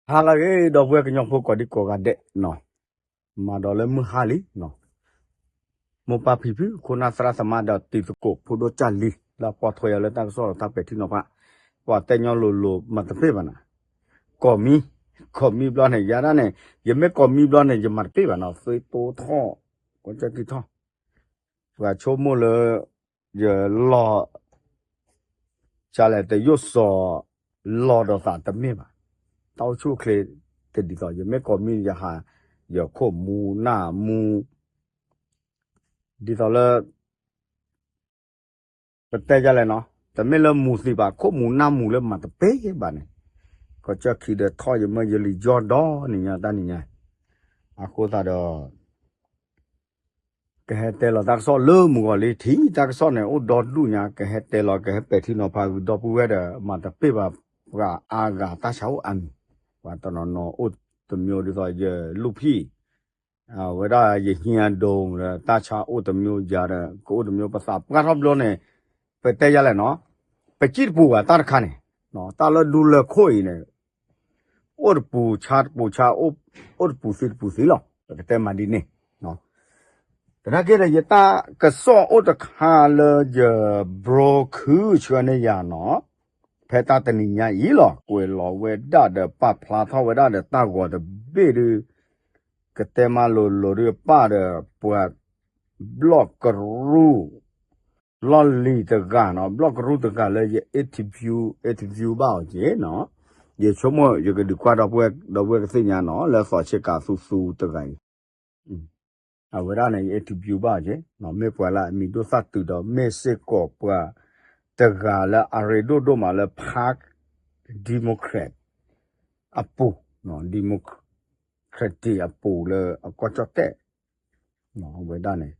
ဟါလၢအဂ့ၤ ဒီပုၢ်ဝဲၢ်ကညီဖိကိးဒံကိးဂၤဒဲးနီၤ, မၤဒီးလၢမုၢ်ဟါလံနီၤ, မိၢ်ပၢ်ဖံဖု ခိၣ်နၢ်သရၣ်သမါဒီးတံၤသကိးဖိဒိၣ်ကၢ်လံၤ လၢအပိာ်ထွဲယၤလၢတၢ်ကစီၣ်ဒီးတၢ်ပဲာ်ထံနီၤဖး, ပှၤတဲညီလိၤလိၤမၤတပ့ၢ်ဘၣ်နီၤ, ကိးမံ, ကိးမံဘျီန့ၣ် ယၤဒၣ်န့ၣ် ယမ့ၢ်ကိးမံဘျီန့ၣ် ယမၤတပ့ၢ်ဘၣ်နီၤ, သုတိထီၣ် ကီကၠၢကံထီၣ် ပှၤဆိကမိၣ်လၢ ယလီၤ ကလဲၣ်တယိၣ်စီၤ လီၤဒီးသးတမ့ၢ်ဘၣ်, တၢ်အိၣ်ဆူၣ်အိၣ်ချ့တဒ်သိး ယမ့ၢ်ကိးမံယဟး ယခိၣ်မူနၢ်မူ ဒ်သိးလၢ ပတဲယလဲၣ်နီၤ, တမ့ၢ်လၢမူသံဘၣ် ခိၣ်မူနၢ်မူလၢမၤတပ့ၢ်ဘၣ်န့ၣ်, ကီကၠၢခံဒီးထီၣ်ယမၢယလံၤယီၢ်ဒီနံၤညါတၢ်နံၤညါ, အဃိသတးဒီး ကဟဲတဲလီၤတၢ်ကစီၣ်လၢမုၢ်ဂီၤလံ ထံၣ်တၢ်ကစီၣ်န့ၣ် အိၣ်ဒီဒူၣ်ညါ ကဟဲတဲလီၤ ကဟဲပဲာ်ထံနီၤဖးဂုာ်ဒီပုၢ်ဝဲၢ်ဒီး မၤတပ့ၢ်ဘၣ်ပှၤအါဂၤတၢ်ဆါအိၣ်အါမံၤ, ပှၤတနီၤနီၤအိၣ်တမံၤဒ်သိးယလူၢ်ဖံၣ် ဝဲဒၣ်ယဟံၣ်အဒိၣ်ဒီး တၢ်ဆါအိၣ်တမံၤယၤဒီး ကအိၣ်တမံၤ ပသးပှၢ်ထီၣ်ဘျီန့ၣ် ပတဲယလဲၣ်နီၤ, ပစံၣ်တပူၤဘၣ်တၢ်တခါန့ၣ်, တၢ်လၢဒူလၢခိၣ်အံၤန့ၣ် အိၣ်တပူၤဆါတပူၤဆါ, အိၣ်တပူၤသံတပူၤသံလီၤ, ပကတဲမးဒ်န့ၣ်. သနာ်က့ဒီး ယတၢ်ကစီၣ်အိၣ်တခါလၢယ bro ခုဆှၢန့ၢ်ယၤနီၤ, ဖဲတၢ်တနံၤညါအံၤလီၤ ကွဲးလီၤဝဲဒၣ်ဒီး ပာ်ဖျါထီၣ်ဝဲဒၣ်ဒီးတၢ်ဂီၤတဘ့ၣ်ဒုး ကတဲမးလိၤလိၤဒုးပၢ်ဒီး ပှၤ ဘျီၣ်ကရူၢ် လီၢ်လံၤတဂၤနီၤ, ဘျီၣ်ကရူၢ်တဂၤလၢယ interview interview ဘၣ်အီၤက့ၤနီၤ, ယဆိကမိၣ်ယကဒုးကွၢ်ဒီပုၢ်ဝဲၢ်ကသ့ၣ်ညါနီၤ, လၢသီးဆ့ကၤသူသူတဂၤအံၤ, အဝဲဒၣ်န့ၣ် ယ interview ဘၣ်အီၤက့ၤ, မ့ၢ်ပှၤလၢအမံၤဒိၣ်သၣ်တုၤဒီး မ့ၢ်စ့ၢ်ကီးပှၤတဂၤလၢအရ့ဒိၣ်ဒိၣ်မးလၢ Park Democrat အပူၤ, Democratic အပူၤလၢအကီၢ်ကၠီၣ်တဲၣ် အဝဲဒၣ်န့ၣ်,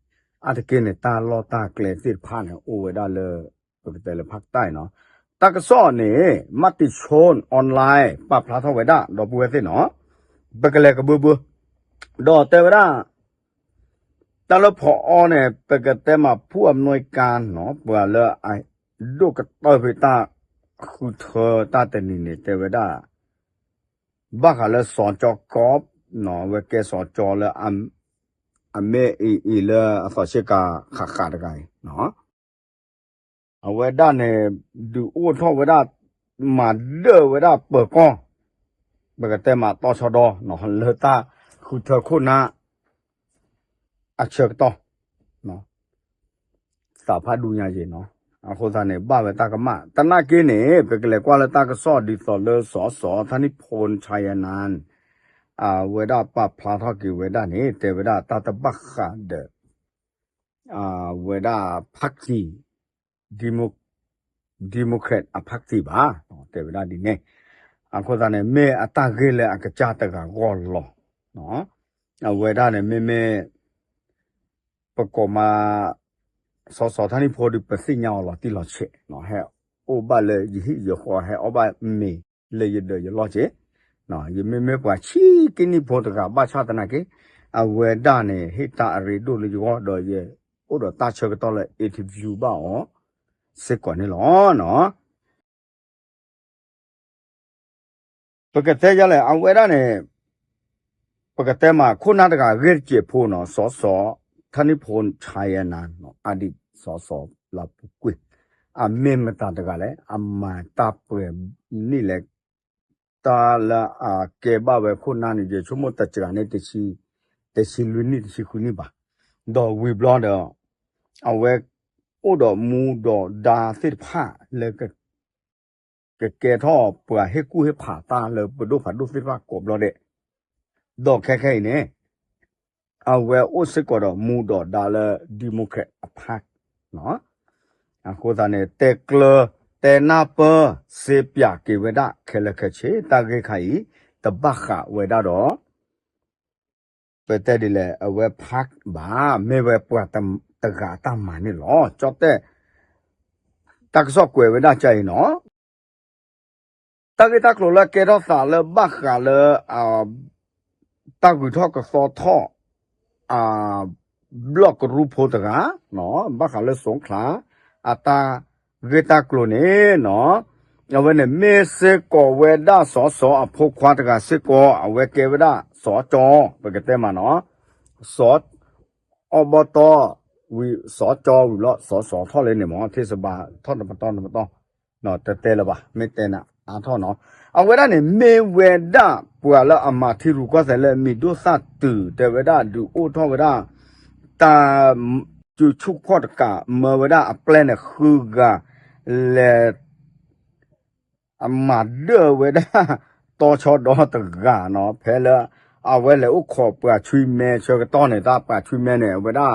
အါတက့ၢ်န့ၣ် တၢ်လီၢ်တၢ်ကျဲသ့ၣ်တဖၣ်န့ၣ် အိၣ်ဝဲဒၣ်လၢ ပကတဲလၢဖးကတၢ်နီၤ, တၢ်ကစီၣ်န့ၣ် မၢ်တံၤဆိ online ပာ်ဖျါထီၣ်ဝဲဒၣ် ဒီပုၢ်ဝဲၢ်သ့ၣ်နီၤ, ပကလဲၤကဘၢဘၢ, ဒီးတဲဝဲဒၣ် တၢ်လၢဖီအီန့ၣ် ပကတဲမးဖုၣ်အမနွဲကါနီၤ, ပှၤလၢအဒိၣ်ကတၢၢ်ဖဲတၢ်ဃုထၢတၢ်တနံၤန့ၣ် တဲဝဲဒၣ် ဘၣ်ဃးလၢစီၤကၠီကီး, အဝဲကဲစီၤကၠီလၢ အမ့ၢ်အံၤအံၤလၢအသီးဆ့ကၤဃးဃးတဂၤအံၤ, အဝဲဒၣ်န့ၣ် ဒုးအိၣ်ထီၣ်ဝဲဒၣ် မၤဒၢၣ်ဝဲဒၣ်ပၢၤကီၢ်, ပကတဲမးတီဆၢဒီ လၢတၢ်ဃုထၢခိၣ်နၢ် အဆၢကတီၢ် သးဖးဒူညါယံၤနီၤ, အဃိသတးန့ၣ် ဘၣ်ဝဲတၢ်ကမၣ် သနာ်က့န့ၣ် ပကလဲၤကွၢ်လၢတၢ်ကစီၣ်ဒ်သိးလၢ စီၤစီၤ ထါနံၣ်ဖိ ဆါယနၣ် အဝဲဒၣ်ပာ်ဖျါထီၣ်က့ၤဝဲဒၣ်န့ၣ် တဲဝဲဒၣ်တၢ်တဘၣ်ဃးဒီး အဝဲဒၣ် party Democrat အ party ဘၣ်, တဲဝဲဒၣ်ဒ်န့ၣ်, အဃိသတးန့ၣ် မ့ၢ်အတၢ်ဂ့ၢ်လၢအကစၢ်တဂၤဂီၢ်လီၤ, အဝဲဒၣ်န့ၣ် မ့မ့ၢ် ပကိးမး စီၤစီၤထါနံၣ်ဖိဒီး ပသ့ၣ်ညါအီၤလီၤတံၢ်လီၤဆဲး, ဟဲအိၣ်ဘၣ်လၢယဟံၣ်ယဃီ ဟဲအိၣ်ဘၣ်မ့ၤလၢယဒၢးယလီၢ်က့ၤ, ယမ့မ့ၢ်ပှၤဆံးက့နံၣ်ဖိတဂၤဘၣ်ဆၣ်သနာ်က့, အဝဲဒၣ်န့ၣ် ဟ့ၣ်တၢ်အရ့ဒိၣ်လၢယဂီၢ်ဒီး ယအိၣ်ဒီးတၢ်ဆၢကတီၢ်လၢ interview ဘၣ်အီၤ စ့ၢ်ကီးန့ၣ်လီၤ. ပကတဲယလဲၣ် အဝဲဒၣ်န့ၣ် ပကတဲမး ခိၣ်နၢ်တဂၤဂ့ၢ်တစဲးဖိနီၤ, စီၤစီၤ ထါနံၣ်ဖိ ဆါယနၣ် အဒံး စီၤစီၤ လါပူၤကွံာ်, အမ့ၢ်မတၤတဂၤလဲၣ်, အမၤတၢ်ပှဲၤန့ၣ်လဲၣ်, တၢ်လၢအကဲဘၣ်ဝဲခိၣ်နၢ်န့ၣ် ယဆိကမိၣ်တစှၤန့ၣ် တဆံလွံၢ်နံၣ် တဆံဃုနံၣ်ဘၣ်, ဒီးဝံၤဘျီဒီး အဝဲအိၣ်ဒီးမူဒီးဒါသ့ၣ်တဖၣ်လၢ ကကဲထီၣ်ပှၤဟ့ၣ်ကူၣ်ဟ့ၣ်ဖးတၢ်လၢပဒိၣ်ဖးဒိၣ်သ့ၣ်တဖၣ်ကိးဘျီဒဲး, ဒီးခဲခဲအံၤန့ၣ် အဝဲအိၣ်စ့ၢ်ကီးဒီးမူဒီးဒါလၢ Democrat အ party အဃိသတးန့ၣ် တဲကျၢၤ တဲနၢ်ပၢၢ် စ့ပၠးက့ၤဝဲဒၣ်ခဲလၢာ်ခဲဆ့ တၢ်ဂ့ၢ်ခါအံၤ တဘၣ်ဃးဝဲဒၣ်ဒီး ပတဲဒ်လဲၣ် အဝဲ party ဘၣ်, မ့ၢ်ဝဲပှၤတဂၤအတၢ်မၤန့ၣ်လီၤ. ကၠီတဲ တၢ်ကစီၣ်ကွဲးဝဲဒၣ်ကအံၤနီၤ, တၢ်ဂ့ၢ်တၢ်ကျိၤလၢကဲထီၣ်သးလၢဘၣ်ဃးလၢ တၢ်ဂုၤထီၣ်ကသီထီၣ် ဘျီၣ်ကရူၢ်ဖိတဂၤ ဘၣ်ဃးလၢစိၤချၣ် အတၢ်ဂ့ၢ်တၢ်ကျိၤန့ၣ်နီၤ, အဝဲန့ၣ်မ့ၢ်စ့ၢ်ကီးဝဲဒၣ်စီၤစီၤအဖိခွါတဂၤစ့ၢ်ကီး အဝဲကဲဝဲဒၣ်စီၤကၠီ ပကတဲမးနီၤ စီၤ အီဘီတီ ဝံၤစီၤကၠီဝံၤဘျီ စီၤစီၤထီၣ်လၢန့ၣ်မး ထံၣ်စဘါထီၣ်တပတီၢ်တပတီၢ် တတဲလၢၤဘၣ် မ့ၢ်တဲနၤအါထီၣ်နီၤ အဝဲဒၣ်န့ၣ် မ့ၢ်ဝဲဒၣ်ပှၤလၢအမၤထံရူၢ်ကီၢ်သဲးလၢမံၤဒိၣ်သၣ်တုၤ တဲဝဲဒၣ်ဒုးအိၣ်ထီၣ်ဝဲဒၣ် တၢ် စုဆူၣ်ခီၣ်တကး မၢဝဲဒၣ်အပျဲၢ်န့ၣ်ဃုဂၤ လဲၤ အမၤဒၢၣ်ဝဲဒၣ် တီဆှီဒီတဂၤနီၤ ဖဲလၢ အဝဲလဲၤအိၣ်ခိးပှၤဆွံမဲဆၢကတီၢ်န့ၣ် တၢ်ပှၤဆွံမဲန့ၣ် အဝဲဒၣ်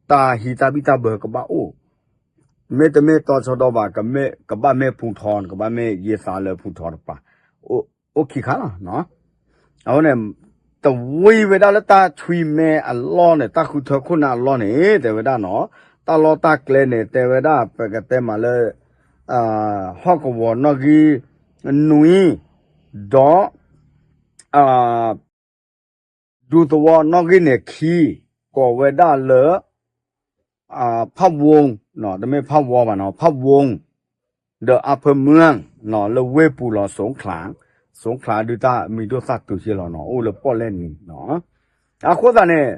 တၢ်ဟံးတၢ်ဘံၣ်တၢ်ဘၢကဘၣ်အိၣ် မ့တမ့ၢ်တီဆှီဒီဘၣ် ကဘၣ်မ့ၢ်ဖူထီ ကဘၣ်မ့ၢ်ယ့သးလၢဖူထီတပၤ အိၣ်ခံခါလီၤနီၤ အဃိန့ၣ် တဝံၤဝဲဒၣ်လၢတၢ်ဆွံမဲအလီၢ်န့ၣ် တၢ်ဃုထၢခိၣ်နၢ်အလီၢ်န့ၣ် တဲဝဲဒၣ်နီၤ တၢ်လီၢ်တၢ်ကျဲန့ၣ် တဲဝဲဒၣ် ပကတဲမးလၢ ဟီၣ်ကဝီၤနီၣ်ဂံၢ်နွံ ဒီး ဒူသဝီနီၣ်ဂံၢ်န့ၣ်ခံ ကိးဝဲဒၣ်လၢ ဖးဝူ တမ့ၢ်ဖးဝီဘၣ်နီၤ ဖးဝူ ဒီးအါဖၢမုၢ် လၢဝ့ၢ်ပူၤလီၤ စိခလး စိခလးဒုးတၢ်မံၤဒိၣ်သၣ်တုၤက့လီၤနီၤ အိၣ်လၢပီၣ်လဲၣ်နံၤနီၤ အဃိသတးန့ၣ်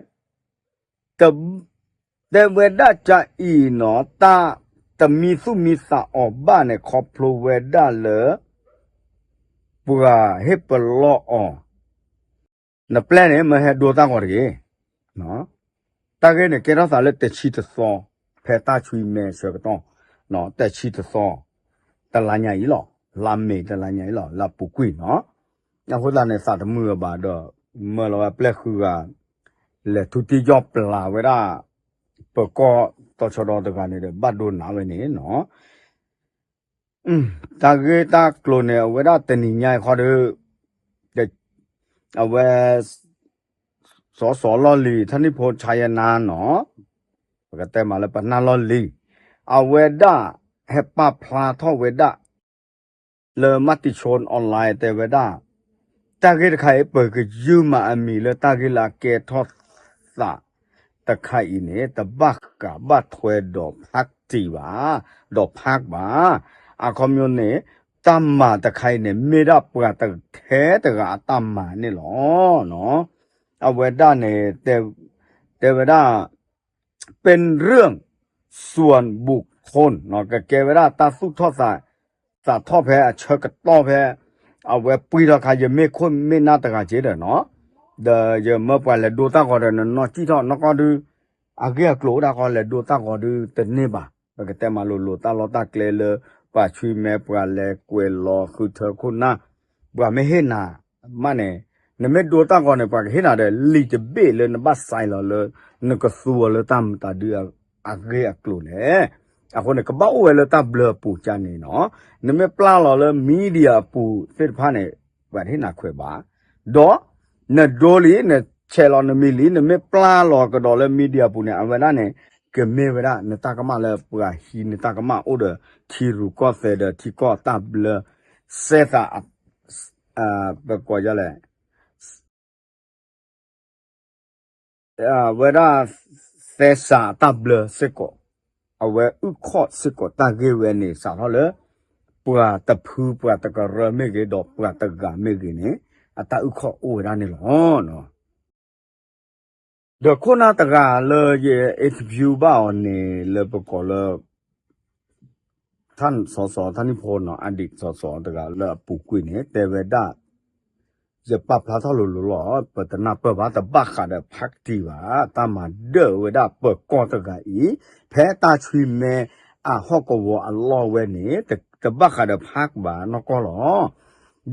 တဲဝဲဒၣ်ကအံၤနီၤ တၢ်တမံသူၣ်မံသးအီၤဘၣ်န့ၣ် ခီဖျိဝဲဒၣ်လၢ ပှၤဟ့ၣ်ပလီၢ်အီၤ နပျဲၢ်န့ၣ် မ့ၢ်ဟဲဒိတၢ်ဂီၤတဂ့ၤ တၢ်ဂ့ၢ်န့ၣ် ကဲထီၣ်သးလၢတဆံတသီ ဖဲတၢ်ဆွံမဲဆၢကတီၢ် တဆံတသီ တလါညါအံၤလီၤ လါမ့ၤတလါညါအံၤလီၤ လၢအပူၤကွံာ်နီၤ အဃိသတးန့ၣ် သးတမုာ်ဘၣ်ဒီး မၢလီၤဝဲပျဲၢ်ဃုဂၤ လဲၤထူတံၢ်ယီၢ်ပျၤဝဲဒၣ် ပၢၤကီၢ်တီဆှီဒီတဂၤန့ၣ်ဒီး ဘၣ်ဒိနးဝဲန့ၣ်နီၤ တၢ်ဂ့ၢ်တၢ်ကျိၤန့ၣ် အဝဲဒၣ်တနံၤညါအံၤခီဒီး အဝဲ စီၤစီၤလီၢ်လံၤ ထၢနံၣ်ဖိဆါယဲနါနီၤ ပကတဲမးလၢပနၢ်လီၢ်လံၤ အဝဲဒၣ်ဟဲပာ်ဖျါထီၣ်ဝဲဒၣ် လၢ Matichon online တဲဝဲဒၣ် တၢ်ဂ့ၢ်တခါအံၤ ပကယုၢ်မးအမံၤလၢတၢ်ဂ့ၢ်လၢအကဲထီၣ်သးတခါအံၤန့ၣ် တဘၣ်ဃးဘၣ်ထွဲဒီး party ဘၣ်, ဒီး party ဘၣ်. အခီပညီန့ၣ် တၢ်မၤတခါအံၤန့ၣ် မ့ၢ်ဒၣ်ပှၤတထဲတဂၤအတၢ်မၤန့ၣ်လီၤ. အဝဲဒၣ်န့ၣ် တဲဝဲဒၣ် ပၢၢ်ရၢၢ် စွၣ်ဘူၣ်ခိၣ် ကကဲဝဲဒၣ်တၢ်သူၣ်ထီၣ်သး သးထီၣ်ဖဲအဆၢကတီၢ်ဖဲ အဝဲပှံၢ်ထီၣ်ခါ ယမ့ၢ်ခိၣ်မ့ၢ်နၢ်တဂၤက့ဒီးနီၤ, ဒီးယမၢပှၤလဲၤဒိတၢ်ဂီၤဒီး နနီၢ်ကံၣ်ထီၣ်နီၢ်ကီၢ်ဒု အဂ့ၢ်အကျိၤအိၣ်ဒၣ်ဃီ လဲၤဒိတၢ်ဂီၤဒုတန့ၢ်ဘၣ်. ပကတဲမၤလိၤလိၤတၢ်လီၢ်တၢ်ကျဲလၢ ပှၤဆွံမဲပှၤလဲၤကွဲးလီၤဃုထၢခိၣ်နၢ် ပှၤမ့ၢ်ဟ့ၣ်နၤမးန့ၣ် နမ့ၢ်ဒိတၢ်ဂီၤန့ၣ် ပှၤကဟ့ၣ်နၤဒီး လံာ်တဘ့ၣ်လၢနဘၣ်စဲးလီၤလၢ နကသူအီၤလၢတၢ်မတၤဒုအဂ့ၢ်အကျိၤလဲၣ်. အဃိန့ၣ် ကဘၣ်အိၣ်ဝဲလၢတၢ်ဘျၢအပူၤကန့ၣ်နီၤ. နမ့ၢ်ပျၢ်လီၤလၢ media အပူၤသ့ၣ်တဖၣ်န့ၣ် ပှၤတဟ့ၣ်နၤခွဲးဘၣ်. ဒီး နဒိလံ နဆဲးလီၤနမံၤလံ နမ့ၢ်ပျၢ်လီၤကဒီးလၢ media အပူၤန့ၣ် အဝဲဒၣ်န့ၣ် ကမ့ၢ်ဝဲဒၣ်နတၢ်ကမၣ်လၢပှၤဟံးနတၢ်ကမၣ်အိၣ်ဒီး ထံရူၢ်ကီၢ်သဲးဒီးထံကီၢ်အတၢ်ဘျၢ စဲးသး ပကိးယလဲၣ် ဝဲဒၣ် သဲစးအတၢ်ဘျၢစ့ၢ်ကီး အဝဲအုၣ်ခီၣ်စ့ၢ်ကီးတၢ်ဂ့ၢ်ဝဲန့ၣ် စးထီၣ်လၢ ပှၤတဖုပှၤတကရၢမ့ၢ်ဂ့ၤ ဒီးပှၤတဂၤမ့ၢ်ဂ့ၤန့ၣ် အတၢ်အုၣ်ခီၣ်အိၣ်ဝဲဒၣ်န့ၣ်လီၤ. ဒီးခိၣ်နၢ်တဂၤလၢယ interview ဘၣ်အီၤန့ၣ် လၢပကိးလၢ ထၣ်စီၤစီၤ ထၣ်နံၣ်ဖိနီၤ အဒံးစီၤစီၤတဂၤလၢအပူၤကွံာ်န့ၣ် တဲဝဲဒၣ် ယပာ်ဖျါထီၣ်လိၤလိၤလီၤ ပတနၢ်ပၢၢ်ဘၣ် တဘၣ်ဃးဒီး party ဘၣ် တၢ်မၤဒၢၣ်ဝဲဒၣ်ပၢၤကီၢ်တဂၤအံၤ ဖဲတၢ်ဆွံမဲအဟီၣ်ကဝီၤအလီၢ်ဝဲန့ၣ် တဘၣ်ဃးဒီး party ဘၣ်နီၢ်ကီၢ်လီၤ.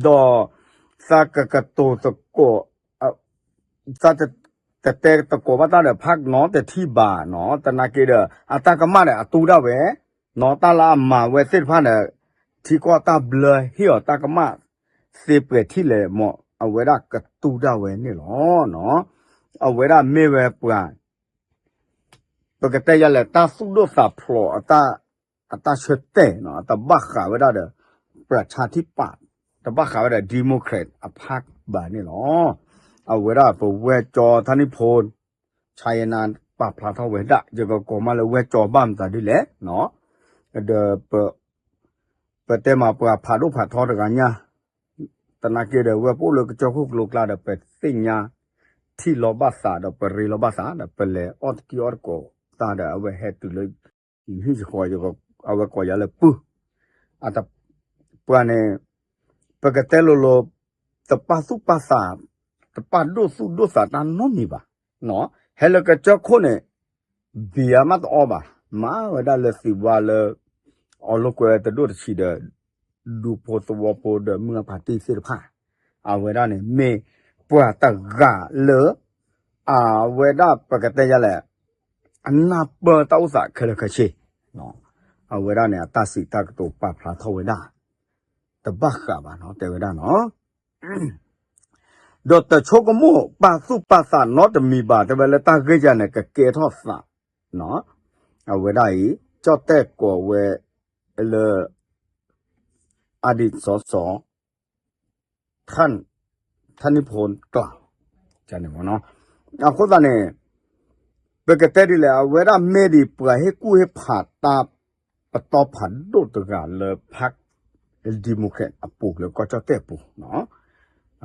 ဒီး သးကကတိၤသကိး သးတတဲသကိးဘၣ်တၢ်ဒီး party နီတထံၣ်ဘၣ်နီၤ သနာ်က့ဒီး အတၢ်ကမၣ်ဒီးအတူၢ်ဒၣ်ဝဲ နီၤ တၢ်လၢအမၤဝဲသ့ၣ်တဖၣ်န့ၣ် ထံကီၢ်တၢ်ဘျၢဟ့ၣ်အီၤတၢ်ကမၣ်သ့ပှဲၤထံၣ်လဲၣ်မး အဝဲဒၣ်ကတူၢ်ဒၣ်ဝဲန့ၣ်လီၤ. အဝဲဒၣ်မ့ၢ်ဝဲပှၤ ပကတဲယလဲၣ် တၢ်သူၣ်ဒိၣ်သးဖျိး အတၢ်ဆၢတဲာ်နီၤ တဘၣ်ဃးဝဲဒၣ်ဒီး ပြၢၣ်ဆါထံပၣ် တဘၣ်ဃးဝဲဒၣ် democrat အ party ဘၣ်န့ၣ်လီၤ. အဝဲဒၣ်ပဝဲၢ်ကၠီထၣ်နံၣ်ဖိ ဆါယဲနါ ပာ်ဖျါထီၣ်ဝဲဒၣ် ယကကိးမးလၢဝဲၢ်ကၠီဘၣ်မတၤဒ်လဲၣ် ဒီးပ ပတဲမးပှၤဖးဒိၣ်ဖးထီတဂၤညါ, သနာ်က့ဒီး ဝဲပအိၣ်လၢကစၢၢ်ခိၣ်ကျိၤကျါဒီး ပသ့ၣ်ညါထံၣ်လီၤဘၣ်သးဒီး ပရ့လီၤဘၣ်သးဒီး ပလဲၤအီၣ်တကံၢ်အီၣ်တကိးတၢ်ဒီး အဝဲဟဲတုၤလၢ ယဟံၣ်ယဃီ အဝဲကိးယၤလၢပုၢ်, အတ ပှၤန့ၣ် ပကတဲလိၤလိၤ တပာ်သူၣ်ပာ်သး, တပာ်ဒိၣ်သူၣ်ဒိၣ်သးတၢ်နီတမံၤဘၣ်. ဟဲလၢကစၢၢ်ခိၣ်န့ၣ် ဘံယၤမးတအီဘၣ်, မၤဝဲဒၣ်လၢသံးဝါလၢ အီၤလိာ်ကွဲတဒိၣ်တဆံးဒီး ဒူဖိသဝီဖိဒီးမုၢ်အဖါတံၢ်သ့ၣ်တဖၣ်, အဝဲဒၣ်န့ၣ် မ့ၢ်ပှၤတဂၤလၢ အဝဲဒၣ်ပကတဲယၤလဲၣ် အနၢ်ပၢၢ်တၢ်အိၣ်သးခဲလၢာ်ခဲဆ့, အဝဲဒၣ်န့ၣ် အတၢ်စံးတၢ်ကတိၤပာ်ဖျါထီၣ်ဝဲဒၣ် တဘၣ်ဃးဘၣ်နီၤ တဲဝဲဒၣ်နီၤ. ဒီးတဆိကမိၣ်ပာ်သူၣ်ပာ်သးနီတမံၤဘၣ် တဲဝဲလၢတၢ်ဂ့ၢ်ယၤန့ၣ် ကကဲထီၣ်သး, အဝဲဒၣ်အံၤ ကၠီၣ်တဲၣ်ကိးဝဲလၢ အဒံးစီစီ ထၣ်နံၣ်ဖိကျး န့ၣ်မ့ၢ်နီၤ. အဃိသတးန့ၣ် ပကတဲဒ်လဲၣ် အဝဲဒၣ်မ့ၢ်ဒံးပှၤဟ့ၣ်ကူၣ်ဟ့ၣ်ဖးတၢ်ပတီၢ်ဖးဒိၣ်တဂၤလၢ ဖး Democrat အပူၤလၢကီၢ်ကၠီၣ်တဲၣ်ပူၤနီၤ.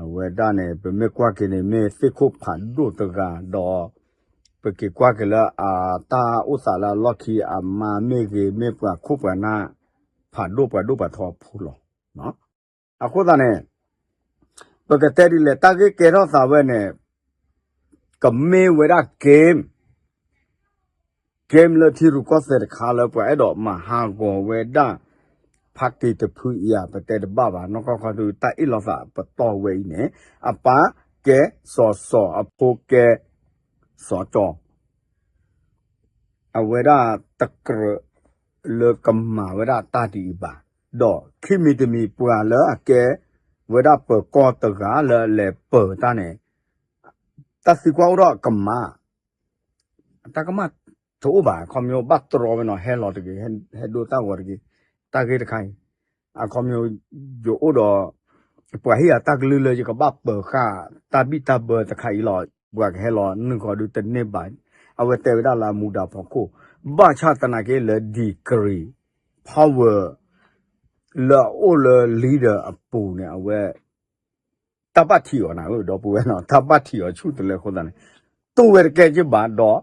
အဝဲဒၣ်န့ၣ် ပမ့ၢ်ကွၢ်က့ၤန့ၣ် မ့ၢ်သ့ၣ်ခိၣ်ဖးဒိၣ်တဂၤဒီး ပက့ၤကွၢ်က့ၤလၢအတၢ်အိၣ်သးလၢအလီၢ်ခံအမါမ့ၢ်ဂ့ၤ မ့ၢ်ပှၤခိၣ်ပှၤနၢ် ဖးဒိၣ်ပှၤဒိၣ်ပှၤထီအဖိလီၤ. အဃိသတးန့ၣ် ပကတဲဒ်လဲၣ် တၢ်ဂ့ၢ်ကဲထီၣ်သးဝဲန့ၣ် ကမ့ၢ်ဝဲဒၣ် game, game လၢထံရူၢ်ကီၢ်သဲးတခါလၢပှၤအဲၣ်ဒိးမၤဟးဂီၤဝဲဒၣ် party တဖုအံၤဧါ ပတဲတဘၣ်ဘၣ် နီၢ်ကီၢ်ခီဒုး တၢ်အ့ၣ်လိာ်သးပတီၢ်ဝဲအံၤန့ၣ် အပၢ်ကဲစီၤစီၤ အဖိကဲစီၤကၠီၤ အဝဲဒၣ်တကြၢးလၢကမၤဝဲဒၣ်တၢ်ဒ်အံၤဘၣ်. ဒီးခံမံၤတမံၤပှၤလၢအကဲဝဲဒၣ်ပၢၤကီၢ်တဂၤလၢအလဲၤပၢၤတၢ်န့ၣ် တၢ်သံကွၢ်အိၣ်ဒီးကမၣ် တၢ်ကမၣ်တအိၣ်ဘၣ် အခီပညီဘၣ်တြီဝဲနီၤ ဟဲလီၤတဂ့ၤ ဟဲဒိတၢ်ဂီၤတဂ့ၤ တၢ်ဂ့ၢ်တခါအံၤ အခီပညီ ယအိၣ်ဒီး ပှၤဟ့ၣ်ယၤတၢ်ကလုၢ်လၢယကဘၣ်ပၢၤဃာ် တၢ်ဘံၣ်တၢ်ဘၢတခါအံၤလီၤ ပှၤကဟဲလီၤနုာ်ဃီဒုးတန့ၢ်ဘၣ်. အဝဲတဲဝဲဒၣ်လၢအမူဒါဖီခိၣ် ဘၣ်ဆၣ်သနာ်က့လၢ degree power လၢအအိၣ်လၢ leader အပူၤန့ၣ် အဝဲ တၢ်ဘၣ်ထံးအီၤနၤဧၢ ဒီပုၢ်ဝဲၢ်နီၤ တၢ်ဘၣ်ထံးအီၤဆူၣ်တလၢအဃိသတးန့ၣ် တူၢ်ဝဲတကဲက့ဘၣ်ဒီး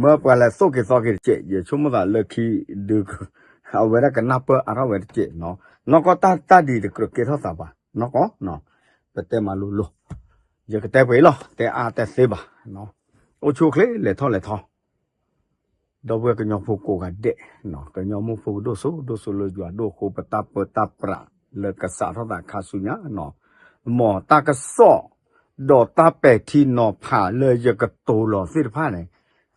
မၢပှၤလဲၤသိၣ်က့ၤသီက့ၤတစဲး ယဆိကမိၣ်သးလၢခံဒုး အဝဲဒၣ်ကနၢ်ပၢၢ်အါထီၣ်ဝဲတစဲးနီၤ နီၢ်ကီၢ်တၢ်တၢ်ဒ်တကြၢးကဲထီၣ်သးဘၣ် နီၢ်ကီၢ် ပတဲမၤလိလိၤ ယကတဲပှဲၤအံၤလီၤ တဲအါတဲသ့ဘၣ် အိၣ်ဆူၣ်အိၣ်ချ့လဲၤထီၣ်လဲၤထီ ဒီပုၢ်ဝဲၢ်ကညီဖိကိးဂၤဒဲး, ကညီမိၢ်ဖိကဒိၣ်စိဒိၣ်စိလၢယွၤဒိၣ်အဃိ ပတၢ်ပၢတၢ်ပြးလၢကစးထီၣ်သးခါဆူညါနီၤ, မ်တၢ်ကစီၣ် ဒီးတၢ်ပဲာ်ထံနီၤဖးလၢယကတိၤလီၤသ့ၣ်တဖၣ်န့ၣ်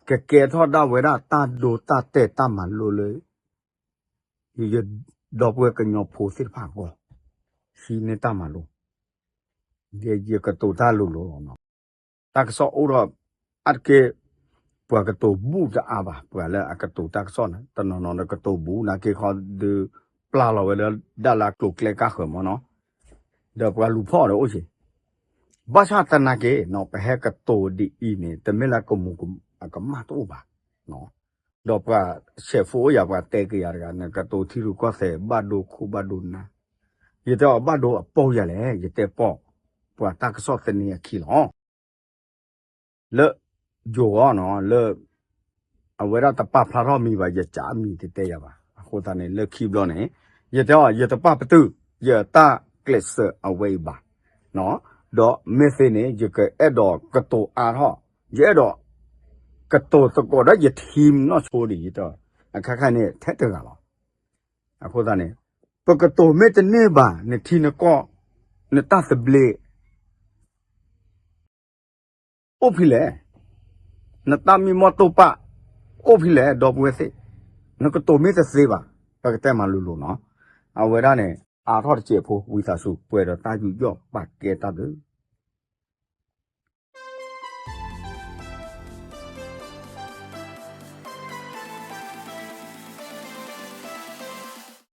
ကကဲထီၣ်ဒၣ်ဝဲဒၣ်တၢ်ဒိတၢ်တဲာ်တၢ်မၤလိလၢ ယ ဒီပုၢ်ဝဲၢ်ကညီဖိသ့ၣ်တဖၣ်အဂီၢ်, ဟံးန့ၢ်တၢ်မၤလိ ယ ယကတိၤတၢ်လိၤလိၤလီၤနီၤ. တၢ်ကစီၣ်အိၣ်ဒီး အါတက့ၢ် ပှၤကတိၤဘူးတအါဘၣ်, ပှၤလၢအကတိၤတၢ်ကစီၣ်န့ၣ် တနီၤနီၤဒီးကတိၤဘူး နာ်က့ခီဒုး ပျၢ်လီၤဝဲလၢဒၣ်လၢအကျိၤကျဲကါဃၢၤမၢ်နီၤ, ဒီးပှၤလူၤဖီၣ်ဒီးအိၣ်က့ၤ, ဘၣ်ဆၣ်သနာ်က့နီၤ ပဟဲကတိၤဒ်အံၤန့ၣ် တမ့ၢ်လၢကမူၤအကမၣ်တအိၣ်ဘၣ် ဒီးပှၤဆဲးဖိအိၣ်ယၤ ပှၤတဲက့ၤယၤတဂၤန့ၣ် ကတိၤထံရူၢ်ကီၢ်သဲး ဘၣ်ဒိခိၣ်ဘၣ်ဒိနါ, ယတဲအီၤဘၣ်ဒိအပီၢ်ယၤလဲၣ်, ယတဲပီၢ် ပှၤတၢ်ကစီၣ်သန့အခံလီၤ. လၢ ယိၤအီၤနီၤ လၢ အဝဲဒၣ်တပာ်ဖျါထီၣ်မံၤဘၣ် ယကးမံၤတတဲယၤဘၣ်. အဃိသတးန့ၣ် လၢခံဘျီန့ၣ် ယတဲအီၤ ယတပာ်ပတုာ် ယတၢ်ကျဲးစၢးအဝဲအံၤဘၣ်. ဒီးမ့ၢ်သ့န့ၣ် ယကအဲၣ်ဒိးကတိၤအါထီၣ်, ယအဲၣ်ဒိး ကတိၤသကိးဒီးယ team နီၢ်ဆိဒ်အံၤ အခါခါန့ၣ် ထဲတဂၤလီၤ. အဃိသတးန့ၣ် ပကတိၤမ့ၢ်တန့ၢ်ဘၣ် နထံနကီၢ် နတၢ်သဘျ့ အိၣ်ဖဲလဲၣ်, နတၢ်မံမီၢ်တိၢ်ပာ် အိၣ်ဖဲလဲၣ် ဒီပုၢ်ဝဲၢ်သ့ၣ်, နကတိၤမ့ၢ်တသ့ဘၣ်, ပကတဲမၤလိၤလိၤနီၤ. အဝဲဒၣ်န့ၣ် အါထီၣ်တစဲးဖိ ဝံသးစူၤ ပှဲၤဒီးတၢ်ယူးယီၣ်ပာ်ကဲတၢ်ဘျုး